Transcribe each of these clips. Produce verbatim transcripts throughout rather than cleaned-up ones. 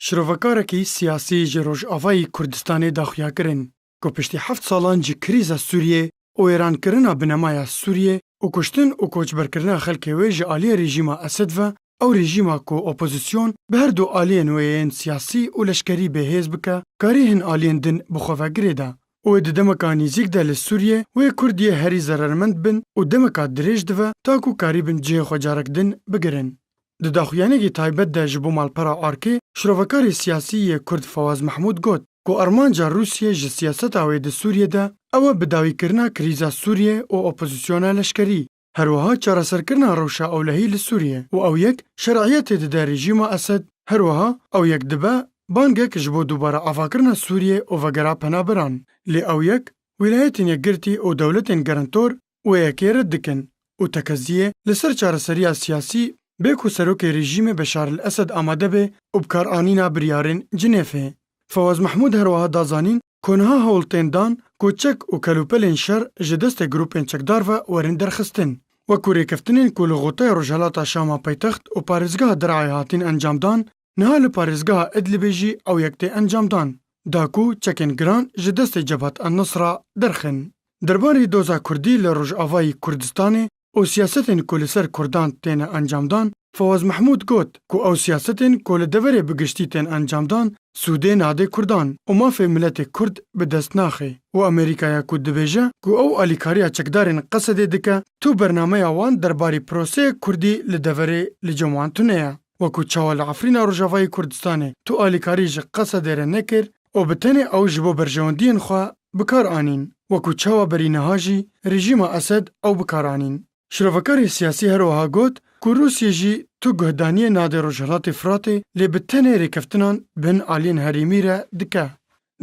Şirovekarekî siyasî ji Rojavayî Kurdistanê daxuya kirin ku piştî heft salan ji krîza Sûriyê û wêrankirina binemaya Sûriyê û kuştin û koçberkirina xelkê wê ji aliyê rejîma Esed ve, ew rejîma ku opozîsyon bi her du aliyên wê yên siyasî û leşkerî bêhêz bike, karî hin aliyên din bi xwe ve girêde û wê di demeka nêzîk de li Sûriyê wê Kurd yê herî zerermend bin û demeka dirêj dive ta ku karîbin cihê xwe carek din bigirin. Di daxuyaniyekî taybet de ji bo malpera Arkê, şirovekarê siyasî yê Kurd Fawaz Mehmûd got ku armanca Rûsiyê ji siyaseta wê di Sûriyê de ew e bidawîkirina krîza Sûriyê û opozîsyona leşkerî, her wiha çareserkirina rewşa ewlehî li Sûriyê û ew yek şer'iyetê dide rejîma Esed, her wiha ew yek dibe bangek ji bo dubare avakirina Sûriyê û vegera penaberan. Lê ew yek Wîlayetên Yekgirtî û dewletên garantor wê yekê red dikin û tekeziyê li ser çareseriya siyasî bê ku serokê rejîmê Beşar el Esed amade be û bikaranîna biryarên Cinêfê. Fawaz Mehmûd her wiha da zanîn ku niha hewl tên dan ku çek û kelûpelên şer ji destê grûpên çekdar ve werin derxistin. Wekû rêkeftinên ku li Xoteyê Rojhelata Şama paytext û parêzgeha Derayê hatin encamdan, niha li parêzgeha Idlibê jî ew yek tê encamdan, da ku çekên giran ji destê Cebhat en-Nusra derxin. Derbarê doza Kurdî li Rojavayî Kurdistanê û siyasetên ku li ser Kurdan têne encamdan, Fawaz Mehmûd got ku ew siyasetên ku li deverê bi giştî tên encamdan, sûdê nadê Kurdan û mafê miletê Kurd bi dest naxe û Amerîkaya ku dibêje ku ew alîkariya çekdarên Qesedê dike, tu bernameya wan derbarî proseya Kurdî li deverê li cem wan tune ye. Wekû çawa li Efrîna Rojavayê Kurdistanê tu alîkarî ji Qesedê re nekir û bi tenê ew ji bo berjewendiyên xwe bi kar anîn, wekû çawa berî niha jî rejîma Esed ew bi kar anîn. Şirovekarê siyasî her wiha got ku Rûsye jî tu guhdaniyê nade Rojhilatê Firatê, lê bi tenê rêkeftinan bi hin aliyên herêmî re dike.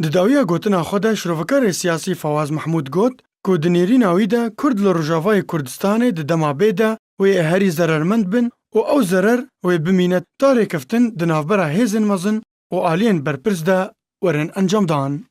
Di dawiya gotina xwe de şirovekarê siyasî Fawaz Mehmûd got ku di nêrîna wî de Kurd li Rojavayê Kurdistanê di dema bê de wê herî zerermend bin û ew zerer wê bimîne ta rêkeftin di navbera hêzên mezin û aliyên berpirs de werin encamdan.